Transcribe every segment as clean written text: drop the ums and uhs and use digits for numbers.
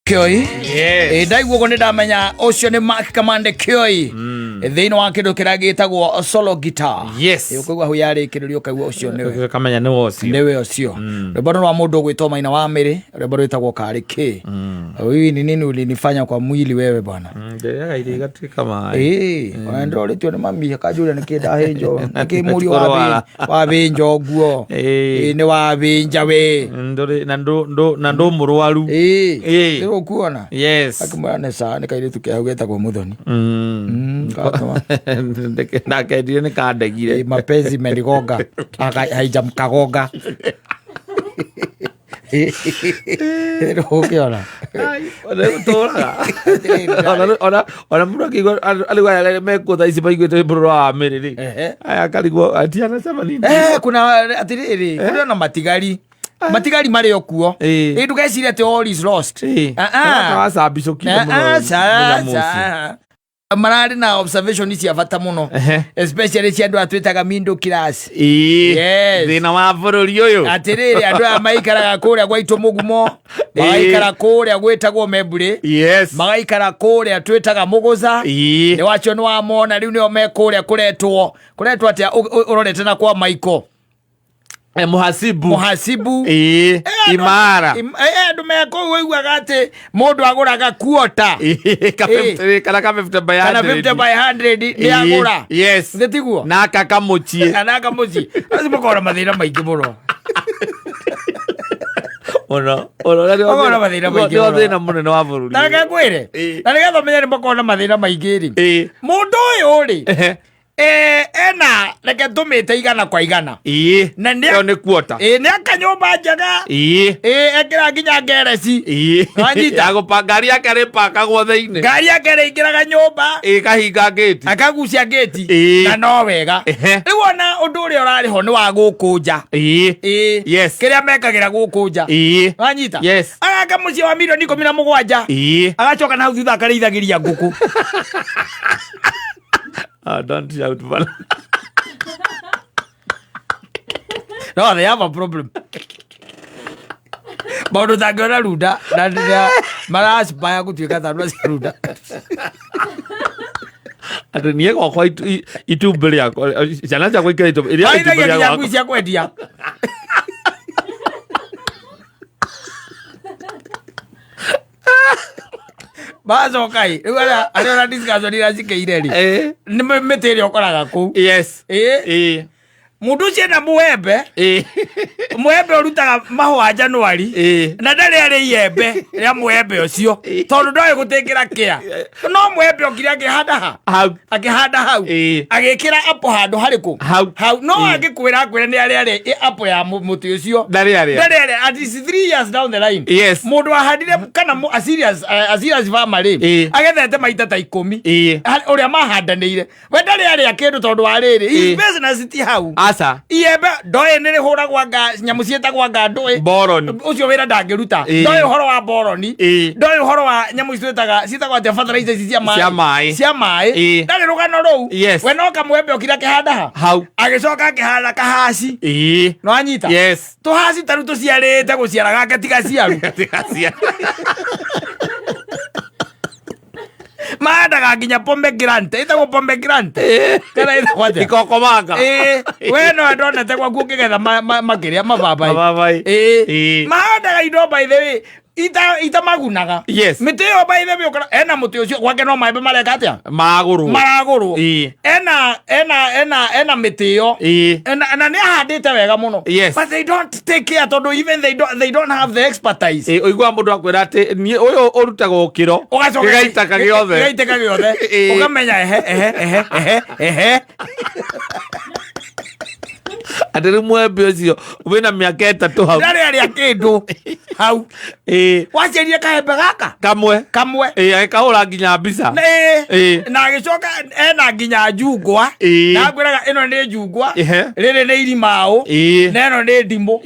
Kioi. Yes. Ĩ, ndaigua ũguo nĩ ndamenya ũcio nĩ Mark Kamande Kioi thĩinĩ wa kĩndũ kĩrĩa gĩtagwo solo guitar. Yes. Ĩ, ũkaigua hau yarĩkĩrĩrio ũkaigua ũcio nĩwe. Kamenya nĩ wocio. Nĩwe ũcio. Rwĩmbo nĩ rwa mũndũ ũgwĩtwo Maina wa Mĩrĩ, rwĩmbo rwĩtagwo Karĩ Kĩ. Huyu ni nini ulinifanya kwa mwili wewe bwana? Ndĩrĩaga irio igatuĩka maĩ. Ĩĩ, ona ndĩrorĩtio nĩ mami akanjũria nĩkĩ ndahĩnjwo, nĩkĩ mũriũ Kũrwara. wabĩnjwo nguo. Ĩĩ. Ĩĩ, nĩ wabĩnja we. Ndũrĩ na ndũ ndũ na ndũ mũrwaru. Ĩĩ. Ĩĩ. Rĩu ũkuona. Yes. Akĩmwĩra nĩ sawa nĩ kairĩtu ke hau getagwo Mũthoni. Gatũma. Ndakendire nĩ kandegire. Ĩĩ, mapenzi menigonga haijamkagonga. Rĩu ũkĩona. Tũraga. Ona ona mũndũ akĩigua arĩ aya mekuo thaa ici maiguĩte rwĩmbo rwa wa Mĩrĩ rĩ. Ehe. Aya akarigwo ati anasema nini? Eh, kuna atirĩrĩ kũrĩ ona matigari matigari marĩ o kuo. Ĩĩ. Ĩ, ndũgecirie atĩ all is lost. Ĩĩ. Ah, ah. Wacambicũkire Ah, mũno ah, ca, mũnyamũ ũcio. ca. Mararĩ na observation cia bata mũno, Ehe. especially cia andũ aya twĩtaga middle class. Ĩĩ. Yes. Thĩna wa bũrũri ũyũ. Atĩrĩrĩ, andũ aya maikaraga kũrĩa gwaitũ mũgumo, magaikara kũrĩa gwĩtagwo Memburĩ, Yes. magaikara kũrĩa twĩtaga Mũgũca. Ĩĩ. Nĩ wacio nĩ wamona rĩu nĩo me kũrĩa kũretwo kũretwo atĩa ũrorete na kwa Maiko. Mũhasibu. Mũhasibu. Ĩĩ. Imara. Andũ me kũu ũiguaga atĩ mũndũ agũraga kuota. Ĩĩ, ka kana ka 50 by kana 100. 50 by 100 nĩ Ĩĩ. agũra. Yes. Nĩ tiguo? Na aka kamũciĩ. Kana akamũciĩ acio makoragwo na mathĩna maingĩ mũno. Mũno. Mũno. Na nĩo Makoragwo na mathĩna maingĩ nĩo mũno. thĩna mũnene wa bũrũri. Na reke ngwĩre, Ĩĩ. na nĩgetha ũmenye nĩ makoragwo na mathĩna maingĩ rĩ, Ĩĩ. mũndũ ũyũ rĩ, Ehe. Ena reke tũmĩte igana kwa igana. Ĩĩ. Na nĩ Ĩyo nĩ kuota. Ĩĩ, nĩ aka nyũmba njega. Ĩĩ. Ĩĩ, ekĩra nginya ngereci. Ĩĩ. Wanyita? Ya gũpa ngari yake arĩpakagwo thĩinĩ. Ngari yake ĩrĩingĩraga nyũmba. Ĩĩ, kahinga ngĩti. Akagucia ngĩti. Ĩĩ. Na no wega. Ehe. Rĩu ona ũndũ ũrĩa ũrarĩ ho nĩ wa gũkũ nja. Ĩĩ. Ĩĩ. Yes. Kĩrĩa mekagĩra gũkũ nja. Ĩĩ. Wanyita? Yes. Agaka mũciĩ wa mirioni 17. Ĩĩ. Agacoka na hau thutha akarĩithagĩria ngũkũ. Ah, don't shout, bana. No, they have a problem. Maũndũ tangĩona runda na na maraspire gũtuĩka ta andũ acio runda. Atĩ niĩ gwakwa itumbĩ rĩakwa, ciana ciakwa ikĩra itumbĩ, iria itumbĩ Marĩithagia nginya rĩa ngui cia kwendia. Macoka ĩ rĩu arĩa arĩa ona discussion iria cikeire rĩ, nĩ mĩtĩ ĩrĩa ũkoraga kũu. Yes. Ĩ, mũndũ ũcio ena mũembe. Mũembe ũrutaga mahũa Januari, na ndarĩ arĩ iembe rĩa mũembe ũcio tondũ ndoĩ gũtĩkĩra kĩa no mũembe okire akĩhanda ha Hau. Akĩhanda hau. Agĩkĩra apple handũ harĩkũ? Hau. Hau no angĩkwĩra akwĩre nĩ arĩ arĩ apple ya mũtĩ ũcio. Ndarĩ arĩa. Ndarĩ arĩa at least 3 years down the line. Mũndũ wahandire kana a serious farmer rĩ, agethete maita ta 10 ũrĩa mahandanĩire, we ndarĩ arĩa kĩndũ tondũ wa rĩrĩ, his business ti hau. Aca. Iembe ndoĩ nĩ rĩhũragwo anga nyamũ ciĩtagwo anga ndũĩ. Boroni. Ũcio wĩra ndangĩruta. Ndoĩ ũhoro wa boroni. Ndoĩ ũhoro wa nyamũ ici twĩtaga ciĩtagwo atĩa, fertilizer ici cia maĩ. Cia maĩ. Cia maĩ. Ndarĩ rũgano rũu. We no kamwembe okire akĩhanda ha Hau. Agĩcoka akĩhanda kahaci. No anyita? Yes. Tũhaci tarĩu tũciarĩte gũciara gake tiga ciaru. Tigacia. Mahandaga nginya pomegranate, ĩtagwo pomegranate kana ĩtagwo atĩa? Ikokomanga. Ĩĩ, we no ndonete gwaku ũkĩgetha makĩrĩa mababai. Mababai. Ĩĩ. Mahandaga indo by the way itamagunaga. Mĩtĩ ĩyo by the way ũkora ena mũtĩ ũcio gwake no maembe mareka atĩa? Magũrwo. Maragũrwo. Ena ena ena ena mĩtĩ ĩyo. Na nĩ ahandĩte wega mũno. But they don't take care tondũ even they don't have the expertise. Ĩĩ, ũiguaga mũndũ akwĩra atĩ niĩ ũyũ ũrutagwo kĩro Ũgacoka gĩgaitaka gĩothe. Gĩgaitĩka gĩothe. Ũkamenya ehe ehe ehe ehe ehe. Atĩ rĩu mwembe ũcio wĩna mĩaka 3 hau. Ndarĩ arĩa kĩndũ hau. Waciarire kahembe gaka Kamwe. Kamwe. Ĩĩ, agĩkahũra nginya mbica. Na agĩcoka ena nginya njungwa. Na ngwĩraga ĩno nĩ njungwa, rĩrĩ nĩ irimaũ, na ĩno nĩ ndimũ.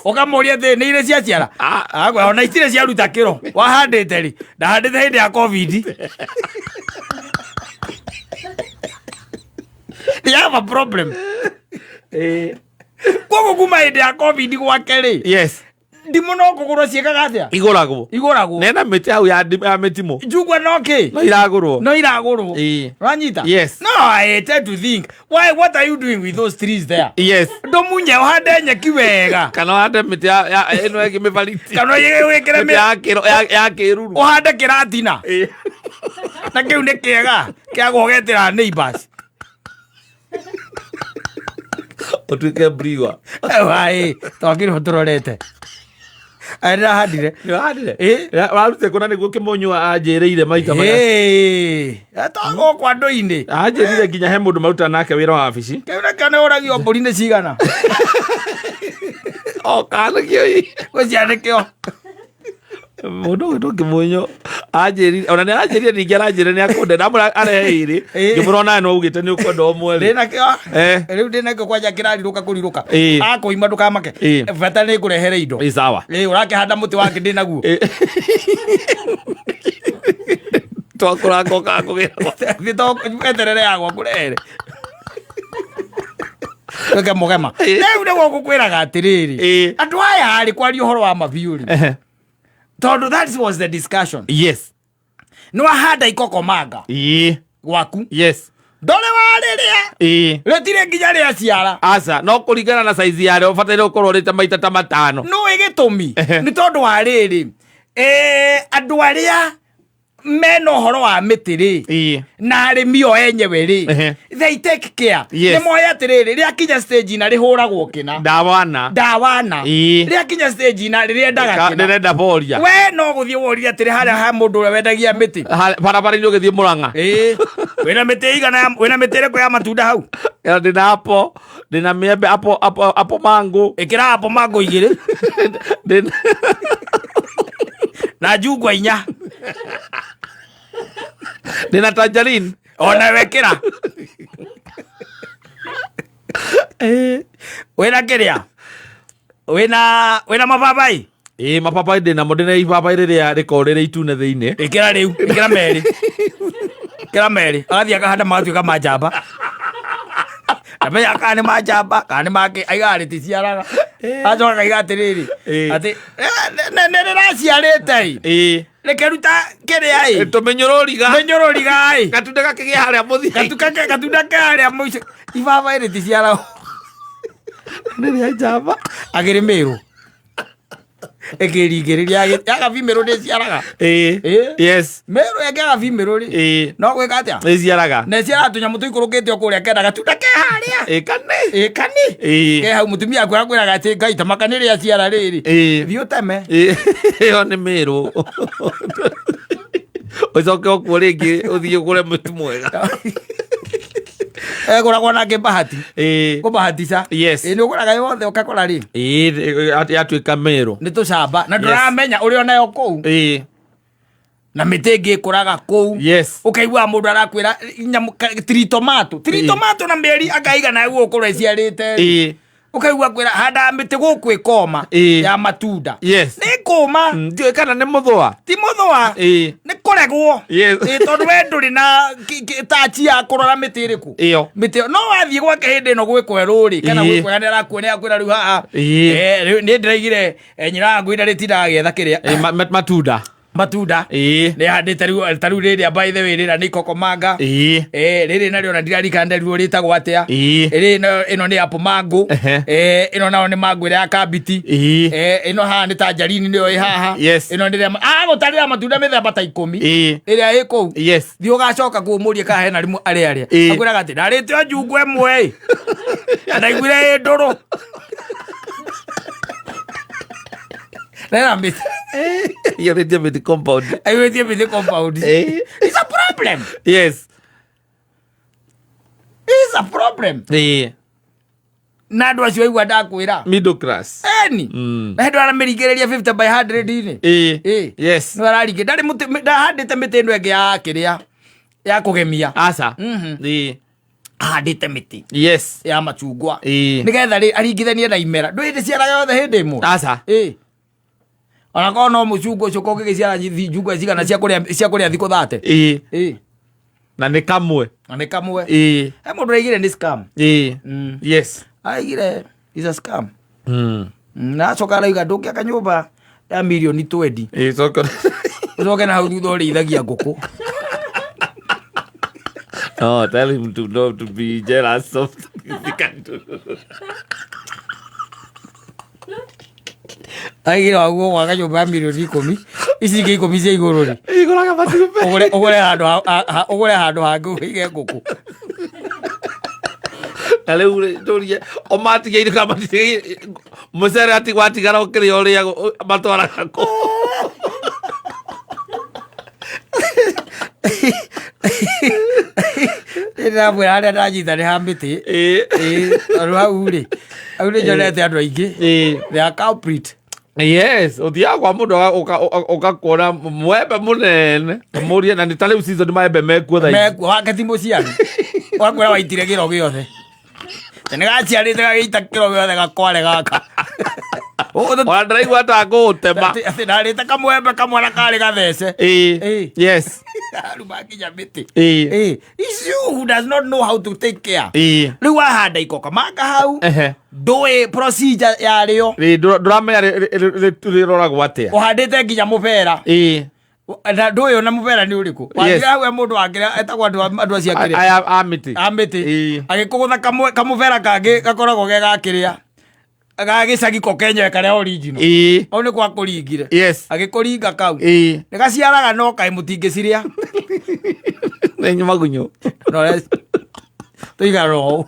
Ũkamũria atĩ nĩ irĩ ciaciara? Ah. Akwĩra ona itirĩ ciaruta kĩro. Wahandĩte rĩ? Ndahandĩte hĩndĩ ya COVID. They have a problem. Koguo kuma hĩndĩ ya COVID gwake rĩ, Ndimũ no kũgũrwo ciĩkaga atĩa? Igũragwo. Igũragwo. Nena mĩtĩ hau ya ya mĩtimũ. Njungwa no kĩ? No iragũrwo. No iragũrwo. Ĩĩ. Ũranyita? Yes. No, I tend to think, why, what are you doing with those trees there? Yes. Ndũmunye ũhande nyeki wega. Kana ũhande mĩtĩ ya ĩno ĩngĩ mĩbariti. Kana wĩkĩre Mĩtĩ ya kĩruru. Ũhande kĩratina. Ĩĩ. Na kĩu nĩ kĩega kĩa gũgetĩra neighbors. Ũtuĩke mbriwa. Ewa, twakĩrwo tũrorete. Aya ndĩrahandire. Nĩũrahandire? Ĩĩ. Warutire kũ na nĩguo kĩmũnyua anjĩrĩire maita marĩa. Ĩĩ. Twagũkũ andũ-inĩ. Anjĩrire nginya he mũndũ maruta nake wĩra wa wabici. Kĩu nakĩo nĩ ũragio mbũri nĩ cigana. O kana kĩo ĩ. Gwĩcia nĩkĩo. Mũndũ ũgwĩtwo Kĩmũnyũ anjĩrire ona nĩ aranjĩrire ningĩ aranjĩrire nĩ akũnda ndamũra arehe ĩrĩ. Ĩĩ. Ngĩmũra onawe no ugĩte nĩ ũkwenda ũmwe rĩ. Ndĩnakĩo. Eh. Rĩu ndĩnakĩo kwanja kĩrarirũka kũrirũka. Ĩĩ. Akũima ndũkamake. Ĩĩ. Bata nĩ ngũrehere indo. Ĩ sawa. Ĩĩ ũrakĩhanda mũtĩ wake ndĩnaguo. Ĩ. Twakũra ngoka kũgĩra. Nĩ to eterere yagwa ngũrehere. Weke mũgema. Ĩĩ. Rĩu nĩguo ngũkwĩraga atĩrĩrĩ. Ĩĩ. Andũ aya rĩ kwaria ũhoro wa mabiũ rĩ. Ehe. Tondũ that was the discussion. Yes. Nĩ wahanda ikokomanga Ĩĩ. gwaku. Yes. Ndũrĩ warĩrĩa. Ĩĩ. Rĩtirĩ nginya rĩaciara. Aca, no kũringana na size yarĩo ũbataire gũkorwo ũrĩte maita ta matano. Nũĩ gĩtũmi? Ehe. Nĩ tondũ wa rĩrĩ. Andũ arĩa mena ũhoro wa mĩtĩ rĩ Ĩĩ. na arĩmi o enyewe rĩ Ehe. they take care. Yes. Nĩ moĩ atĩrĩrĩ rĩakinya stage na rĩhũragwo kĩna Ndawana. ndawana Ĩĩ. rĩakinya stage na rĩrĩendaga kĩna Ndĩrenda boria. we no gũthiĩ worire atĩrĩ harĩa ha mũndũ ũrĩa wendagia mĩtĩ. Barabara-inĩ ũgĩthiĩ Mũrang'a. Ĩĩ. Wĩna mĩtĩ igana wĩna mĩtĩ ĩrĩkũ ya matunda hau? Ndĩna apple, ndĩna mĩembe apple, apple, apple mango. Ĩkĩra apple mango igĩrĩ. Ndĩna Na njungwa inya. Ndĩna tangerine. Ona wekĩra. Wĩna kĩrĩa? Wĩna mababai? Ĩĩ, mababai ndĩnamo, ndĩna ibabai rĩrĩa rĩkoragwo rĩrĩ itune thĩinĩ. Ĩkĩra rĩu, ĩkĩra merĩ. Ĩkĩra merĩ. Agathiĩ akahanda magatuĩka ma njamba. Ndamenya kana nĩ ma njamba, kana nĩ make, aigaga rĩticiaraga. Acoka akaiga atĩrĩrĩ, Ĩĩ. atĩ, nĩ rĩraciarĩte ĩ. Ĩĩ. Rĩkĩruta kĩrĩa ĩ. Tũmenyũrũriga. Menyũrũriga ĩ. Gatunda gakĩgĩa harĩa mũthia. Gatunda ke harĩa mũico. Ibabai rĩticiaraga. Nĩ rĩa njamba. Agĩrĩmĩrwo. Ĩkĩringĩrĩria yagathimĩrwo nĩ ĩciaraga. Ĩĩ. Ĩĩ. Yes. Mĩrũ ĩngĩaga thimĩrũ rĩ. Ĩĩ. No gwĩka atĩa? Ĩciaraga. Na ĩciaraga tũnyamũ tũikũrũkĩte o kũrĩa kenda gatunda ke harĩa. Ĩĩ kane. Ĩĩ kani. Ĩĩ. Ke hau mũtumia aku akwĩraga atĩ Ngai ta maka nĩ rĩaciara rĩrĩ. Ĩĩ. Thiĩ ũteme. Ĩĩ. Ĩyo nĩ mĩrũ. Ũcoke ũkuo rĩngĩ ũthiĩ ũgũre mũtu mwega. Egũragwo nake bahati. Ĩĩ. Kũbahatica. Yes. Ĩĩ nĩ ũgũraga yothe ũkakora rĩ. Ĩĩ yatuĩka mĩrũ. Nĩ tũcamba na ndũramenya ũrĩa onayo kũu. Ĩĩ. Na mĩtĩ ĩngĩ ĩkũraga kũu. Yes. Ũkaigua mũndũ arakwĩra nyamũ tritomato. Tritomato na mĩeri akaigana gũkũrwo ĩciarĩte. Ĩĩ. Ũkaigua kwĩra handa mĩtĩ gũkũ ĩkoma Ĩĩ. ya matunda. Yes. Nĩ kũma. Ndiũĩ kana nĩ mũthũa. Ti mũthũa. Ĩĩ. Nĩ kũregwo. Yes. Ĩĩ, tondũ we ndũrĩ na tachi ya kũrora mĩtĩ ĩrĩkũ. Ĩyo. Mĩtĩ ĩyo. No wathiĩ gwake hĩndĩ ĩno gwĩ kwerũ rĩ, kana Ĩĩ. gwĩ kwega nĩ arakuonia akwĩra rĩu haha. Ĩĩ. Rĩu niĩ ndĩraigire nyina wa ngui na rĩtindaga agĩetha kĩrĩa. Ĩĩ, matunda. Matunda. Ĩĩ. Nĩ handĩte rĩu ta rĩu rĩrĩa by the way rĩrĩa nĩ ikokomanga. Ĩĩ. Rĩrĩ narĩo na ndirarikana nderirwo rĩtagwo atĩa. Ĩĩ. Rĩrĩ nayo ĩno nĩ apple mango. Ehe. Ĩno nayo nĩ mango ĩrĩa ya kambiti. Ĩĩ. Ĩno haha nĩ tangerine nĩyo ĩ haha. Yes. Ĩno nĩ ĩrĩa agũtarĩra matunda mĩthemba ta 10. Ĩĩ. Ĩrĩa ĩ kũu. Yes. Thiĩ ũgacoka kũu ũmũrie kana hena rĩmwe arĩa arĩa. Ĩĩ. Akwĩraga atĩ ndarĩte o njungwa ĩmwe ĩ. Na ndaiguire ĩ ndũrũ. Nena mĩtĩ. Aiyũrĩtie mĩtĩ compound. Aiyũrĩtie mĩtĩ compound. Ĩĩ. It's a problem. Yes. It's a problem. Ĩĩ. Na andũ acio aigua ndakwĩra. Middle class. Eni. Na hĩndĩ aramĩringĩrĩria 50 by 100 inĩ. Ĩĩ. Ĩĩ. Yes. Nĩ araringĩ ndarĩ mũtĩ ndahandĩte mĩtĩ ĩno ĩngĩ ya kĩrĩa ya kũgemia. Aca. Ĩĩ. Ahandĩte mĩtĩ. Yes. Ya macungwa. Ĩĩ. Nĩgetha rĩ aringithanie na imera. Ndũĩ hĩndĩ ciaraga yothe hĩndĩ ĩmwe. Aca. Ĩĩ. Ona korwo no mũcungwa ũcio ũkorwo ũgĩgĩciara njungwa cigana cia kũrĩa thikũ 30. Ĩĩ. Ĩĩ. Na nĩ kamwe. Na nĩ kamwe. Ĩĩ. He mũndũ ũraigire nĩ scam. Ĩĩ. Yes. Araigire is a scam. Na acoka arauga ndũngĩaka nyũmba ya mirioni 20 Ĩĩ, coka. Ũcoke na hau thutha ũrĩithagia ngũkũ. No, tell him to not to be jealous of he can do. Aigire waguo gwaka nyũmba ya mirioni 10, ici ingĩ 10 cia igũrũ rĩ, Igũraga matumbĩ. Ũgũre handũ ũgũre handũ hangĩ ũige ngũkũ. Na rĩu rĩ, ndũrie o matigĩire kana matigĩire mũcere ati watigara ũkĩrĩa ũrĩa matwaraga kũ? Ndĩramwĩra harĩa ndanyita nĩ ha mĩtĩ. Ĩĩ. Ĩĩ, tondũ hau rĩ, hau nĩ nyonete andũ aingĩ. Ĩĩ. They are culprit. Yes, ũthiaga kwa mũndũ ũgakuona mwembe mũnene mũrie, na nĩ ta rĩu season maembe mekuo thaa ici. Mekuo wake ti mũciari, wakwĩra waitire kĩro gĩothe, nĩ gaciarĩte gagĩita kĩro gĩothe gakware gaka. Ona ndĩraigua ta ngũũtema. Atĩ ndarĩte kamwembe kamwe na karĩ gathece. Ĩĩ. Ĩĩ. Yes. Aruma nginya mĩtĩ. Ĩĩ. Ĩĩ. It's you who does not know how to take care. Ĩĩ. Rĩu wahanda ikoka manga hau, ndũĩ procedure yarĩo. Ĩĩ, ndũramenya rĩroragwo atĩa. Ũhandĩte nginya mũbera. Ĩĩ. Na ndũĩ ona mũbera nĩ ũrĩkũ. Wathire hau he mũndũ wakĩrĩa etagwo andũ acio akĩrĩa Aya a mĩtĩ. A mĩtĩ. Ĩĩ. Agĩkũgũtha kamũbera kangĩ gakoragwo ge gakĩrĩa ga gĩcagi ko kenyewe karĩa original. Ĩĩ. Hau nĩ kwa kũringire. Yes. Agĩkũringa kau. Ĩĩ. Nĩ gaciaraga no kaĩ mũtingĩcirĩa. Nĩ magunyũ. No tũigana ũũ.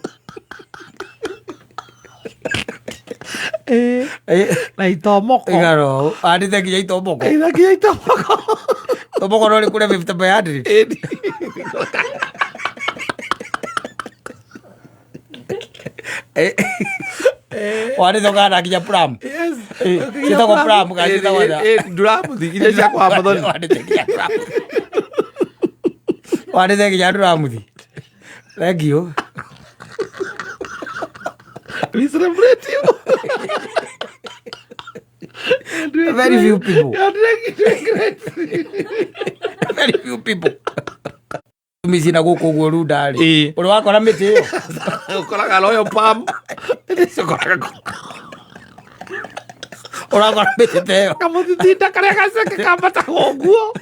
Ĩĩ. Na itomoko. Tũigana ũũ. Handĩte nginya itomoko. Ĩĩ, na nginya itomoko. Itomoko no rĩkũre 50 by 100. Ĩĩ. Wandĩte ũkahanda nginya plum. Yes. Ĩĩ, ciĩtagwo plum kana ciĩtagwo atĩa? Ĩĩ, nduramuthi iria cia kwa Muthoni. Wandĩte nginya plum. Wandĩte nginya nduramuthi. Thank you. We celebrate you. Very few people. You are doing great. Very few people. Mici na gũkũ ũguo runda rĩ. Ĩĩ. Ũrĩ wakora mĩtĩ ĩyo. Ũkoraga royal palm. Ũkoraga Ũrakora mĩtĩ ta ĩyo. Kamũthitinda karĩa gaceke kambataga ũguo.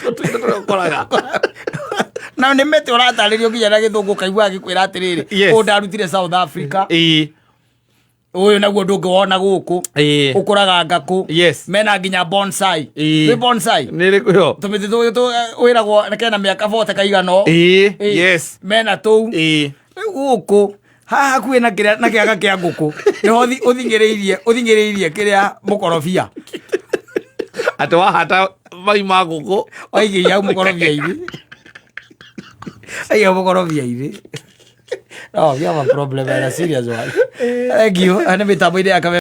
Tũtunda tũrĩa ũkoraga. Na nĩ mĩtĩ ũratarĩrio nginya na gĩthũngũ ũkaigua agĩkwĩra atĩrĩrĩ, Yes. ũyũ ndarutire South Africa, Ĩĩ. ũyũ naguo ndũngĩwona gũkũ. Ĩĩ. Ũkũraga ngakũ. Yes. Mena nginya bonsai. Ĩĩ. Nĩ bonsai. Nĩ ĩrĩkũ ĩyo? Tũmĩtĩ tũũ wĩragwo kena mĩaka 40 kaigana ũũ. Ĩĩ. Ĩĩ. Yes. Mena tũu. Ĩĩ. Rĩu gũkũ haha hakuhĩ na kĩrĩa na kĩaga kĩa ngũkũ nĩho ũthing'ĩrĩirie kĩrĩa mũkorobia. Atĩ wahata mai ma ngũkũ. Waigĩire hau mũkorobia-inĩ. Waigĩire mũkorobia-inĩ. No, we have a problem and a serious one. Thank you. Nĩ mĩtambo-inĩ ya kameme.